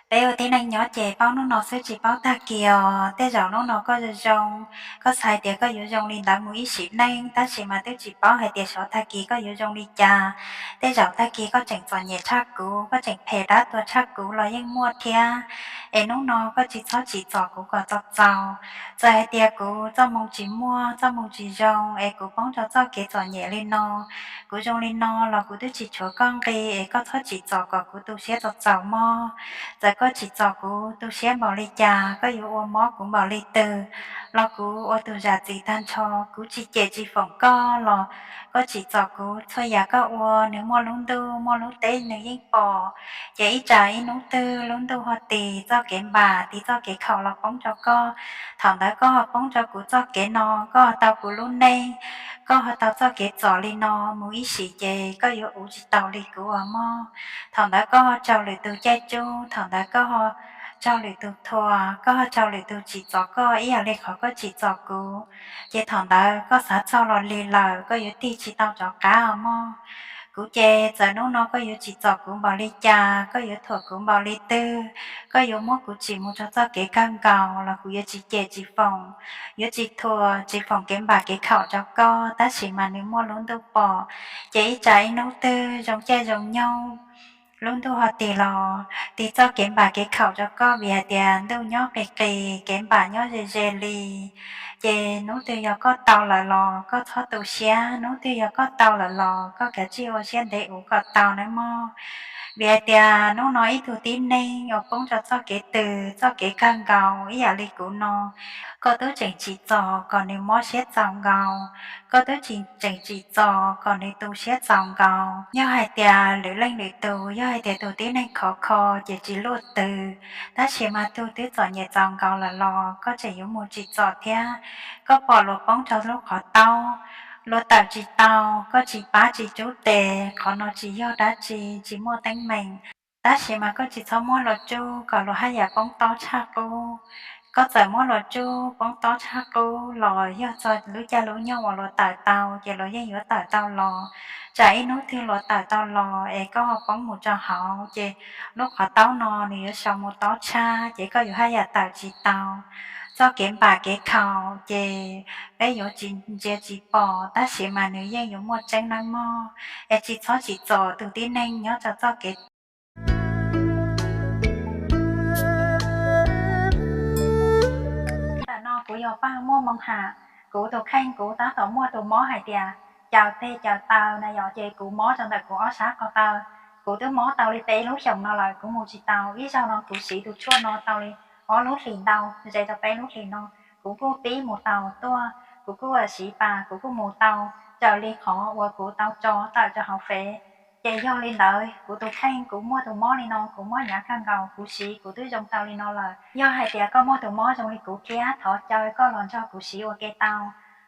Peb ua tib neeg nyob ces paub hnub no xwb tsis paub tag kis os. Tej zaum hnub no koj zoo zoo, koj xav hais tias koj yuav zoo li ntawd mus ib sim neej, tab sis mas twb tsis paub hais tias xyov tag kis koj yuav zoo li cas. Tej zaum tag kis koj tseem txom nyem tshaj kuv, koj tseem phem dab tuag tshaj kuv los yeej muaj thiab. Es hnub no koj tsis txhob tsim txom kuv kom txaus txaus. Txawm hais tias kuv txoj moo tsis muaj, txoj moo tsis zoo, es kuv poob rau txoj kev txom nyem li no, kuv zoo li no los kuv twb tsis tshuav koj nqi, es koj txhob tsim txom kom kuv tu siab txaus txaus mog. Txawm koj tsim txom kuv tu siab npaum li cas, koj yuav ua mob kuv npaum li twg, los kuv ua tus zam txim tag nrho. Kuv tsis cem tsis foom koj los koj tsim txom kuv, txhua yam koj ua nws muaj lub ntuj muaj lub teb nws yeej pom. Ces ib tsam ib hnub twg lub ntuj ho tis txoj kev npam tis txoj kev khaum los poob rau koj, thaum ntawd koj ho poob rau kuv txoj kev no, koj ho tau kuv lub neej, koj ho tau txoj kev txom li no mus ib sim ces koj yuav uv tsis taus li kuv os mog. Thaum ntawd koj ho raug lwm tus caij tsuj, thaum ntawd koj ho raug lwm tus thuam, koj ho raug lwm tus tsim txom koj ib yam li qhov koj tsim txom kuv. Ces thaum ntawd koj xav txog los lig lawm, koj yuav tig tsis tau rov qab os mog. Kuv ces txawm hnub no koj yuav tsim txom kuv npaum li cas, koj yuav thuam kuv npaum li twg, koj yuav muab kuv tsim mus rau txoj kev kawg nkaus los kuv yuav tsis cem tsis foom, yuav tsis thuam tsis foom kev npam kev khaum rau koj, tab sis mas nws muaj lub ntuj pom. Ces ib tsam ib hnub twg zoo caij zoo nyoog, lub ntuj ho tis los tis txoj kev npam kev khaum rau koj, vim hais tias ntuj nyob qis qis, kev npam nyob ze ze li. Ces hnub twg yog koj tau lawm los koj txhob tu siab, hnub twg yog koj tau lawm los koj kav tsij ua siab ntev uv kom tau nawb mog. Vim hais tias hnub no ib tug tib neeg uas poob rau txoj kev twg txoj kev kawg nkaus ib yam li kuv no, koj twb tseem tsim txom kom nws mob siab txaus nkaus, koj twb tseem tsim txom kom nws tu siab txaus nkaus. Yog hais tias lwm leej lwm tus, yog hais tias tus tib neeg khov kho ces tsis luaj twg, tab sis mas tus twb txom nyem txaus nkaus lawm los koj tseem yuav mus tsim txom thiab. Koj pom luag poob rau lub qhov taub, luag tawm tsis tau, koj tsis pab tsis rub tes, qhov no tsis yog dab tsi, tsis muaj teeb meem. Tab sis mas koj tsis txhob muab luag rub kom luag haj yam poob tob tshaj qub. Koj txawm muab luag rub poob tob tshaj qub los yog txog lub caij lub nyoog uas luag tawm tau ces luag yeej yuav tawm tau los. Tsam ib hnub twg luag tawm tau los es koj ho poob mus rau hauv ces lub qhov taub no nws yuav sau mus tob tshaj ces koj yuav haj yam tawm tsis tau. Txoj kev npam kev khaum ces peb yuav tsis ntsia tsis pom, tab sis mas nws yeej yuav muaj tseeb nawb mog. Es tsis txhob tsim txom tus tib neeg nyob rau txoj kev. Ntawm no kuv yog Paj Muaj Moo Ham, kuv tus kheej kuv tab tom muaj tus mob hais tias caws teg caws taw na yom, ces kuv mob rau ntawm kuv ob sab ko taw. Kuv twb mob tau li peb lub xyoos no lawm, kuv mus tsis tau. Ib zaug no kuv siv tus tshuaj no tau li ob lub hlis ntau, ze rau peb lub hlis no, kuv kuj pib mus tau tuaj, kuv kuj siv pas, kuv kuj mus tau raws li qhov uas kuv tau tso tawm rau hauv fev. Ces yog li ntawd, kuv tus kheej kuv muaj tus mob li no, kuv mob hnyav kawg nkaus, kuv siv kuv twb zoo tau li no lawm. Yog hais tias koj muaj tus mob zoo li kuv thiab, thov caw koj los nrog kuv siv ua ke tau.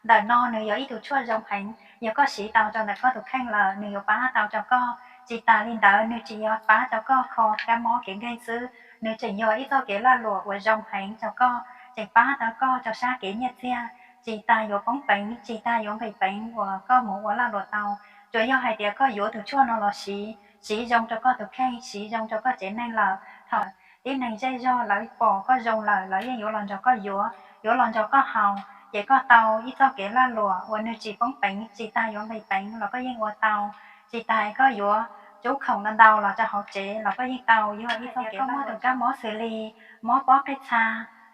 Ntawm no nws yog ib tug tshuaj zoo heev, yog koj siv tau rau ntawm koj tus kheej lawm, nws yuav pab tau rau koj. Tsis tas li ntawd, nws tsis yog pab rau koj kho kab mob kev nkeeg xwb, nws tseem yog ib txoj kev lag luam uas zoo heev rau koj, tseem pab tau koj rau sab kev nyiaj txiag. Tsis tas yuav poob peev, tsis tas yuav nqis peev uas koj mus ua lag luam tau. Tsuas yog hais tias koj yuav tus tshuaj no los siv, siv zoo rau koj tus kheej, siv zoo rau koj tsev neeg lawm, thaum tib neeg zej zog lawv pom koj zoo lawm, lawv yeej yuav los nrog koj yuav, yuav los nrog koj haus. Ces koj tau ib txoj kev lag luam uas nws tsis poob peev, tsis tas yuav nqis peev los koj yeej ua tau. Tsis tas koj yuav cub khoom ntau ntau los rau hauv tsev los koj yeej tau. Yog ib txoj kev, koj muaj tus kab mob xws li mob pob qij txha,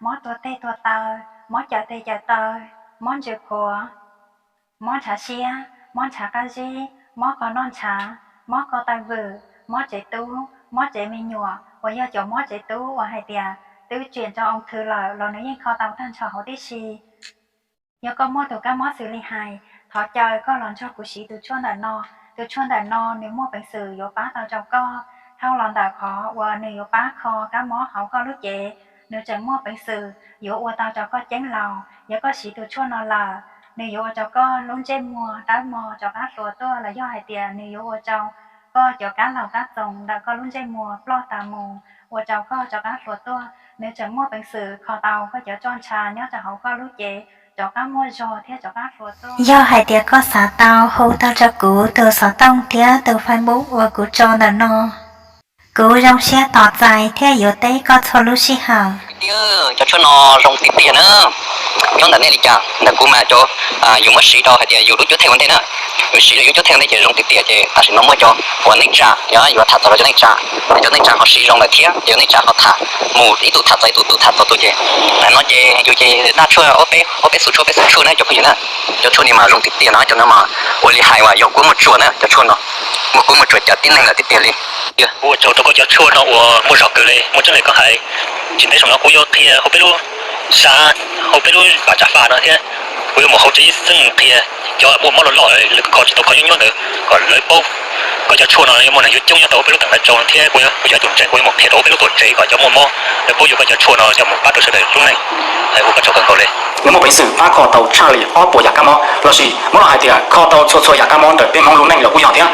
mob tuag teg tuag taw, mob caws teg caws taw, mob ntsws qhuav, mob ntshav siab, mob ntshav qab zib, mob qhov noj ntshav, mob ko taw vwm, mob tsev tub, mob tsev me nyuam, uas yog cov mob tsev tub uas hais tias twb tsim rau oo thw lawm los nws yeej kho tau tag nrho hauv tib si. Yog koj muaj tus kab mob xws li hais, thov caw koj los nrog kuv siv tus tshuaj ntawm no. Tus tshuaj ntawm no nws muaj peev xwm yuav pab tau rau koj. Dhau los ntawm qhov uas nws yuav pab kho kab mob hauv koj lub cev, nws tseem muaj peev xwm yuav ua tau rau koj ceeb laus. Yog koj siv tus tshuaj no lawm, nws yuav ua rau koj lub ntsej muag dawb mog rov qab hluas tuaj, los yog hais tias nws yuav ua rau koj cov kab laug kab txoos ntawm koj lub ntsej muag ploj tas mus, ua rau koj rov qab hluas tuaj. Nws tseem muaj peev xwm kho tau koj cov roj ntsha nyob rau hauv koj lub cev rov qab muaj zog thiab rov qab hluas tuaj. Yog hais tias koj xav tau, hu tau rau kuv tus xov tooj thiab tus Facebook uas kuv tso ntawm no. Kuv zoo siab tos txais thiab yuav teb koj txhua lub sij hawm. Tiag, cov tshuaj no zoo tiag tiag na. Nyob ntawm nej li cas, ntawm kuv mas cov, yus muab siv rau hais tias yus lub cuab theej ua ntej na, yus siv rau yus cuab theej ua ntej ces zoo tiag tiag. Ces tam sim no muaj cov uas neej tsa, yog yuav tham txog rau cov neej tsa, cov neej tsa ho siv zoo lawm thiab, cov neej tsa ho tham mus ib tug tham txog ib tug, tus tham txog tus ces, no ces yus ces noj tshuaj ob peb, ob peb xuv tshuaj, peb xuv tshuaj na cov phooj ywg na. Cov tshuaj ni mas zoo tiag tiag no, cov no mas ua li hais uas yog kuab muaj tsuas na, cov tshuaj no muaj kuab muaj tsuas cawm tib neeg lawm tiag tiag li. Kuv ua tsaug rau koj cov tshuaj no uas muaj zog kawg li, muaj tseeb li koj hais. Tsis ntev saum no kuv yuav qhia hauv peb lub xav, hauv peb lub pas tsav faj no thiab, kuv yuav mus hauv tsev ib xeem qhia cov muaj mob loj loj lawv kho tsis tau kho nyuab nyuab ntawd kom lawv paub. Koj cov tshuaj no yuav muaj neeg yuav coob nyob rau peb lub teem Nplog tso thiab kuv yuav, kuv yuav ua tus ntseeg, kuv yuav mus qhia rau peb lub tuam tsev kom cov muaj mob lawv paub yuav koj cov tshuaj no coj mus pab rau sawv daws lub neej, ua koj tsaug kawg nkaus li. Nws muaj peev xwm pab kho tau tshaj li ob puas yam kab mob, lossis muab los hais tias kho tau txhua txhua yam kab mob ntawm peb Hmoob lub neej los kuj yog thiab.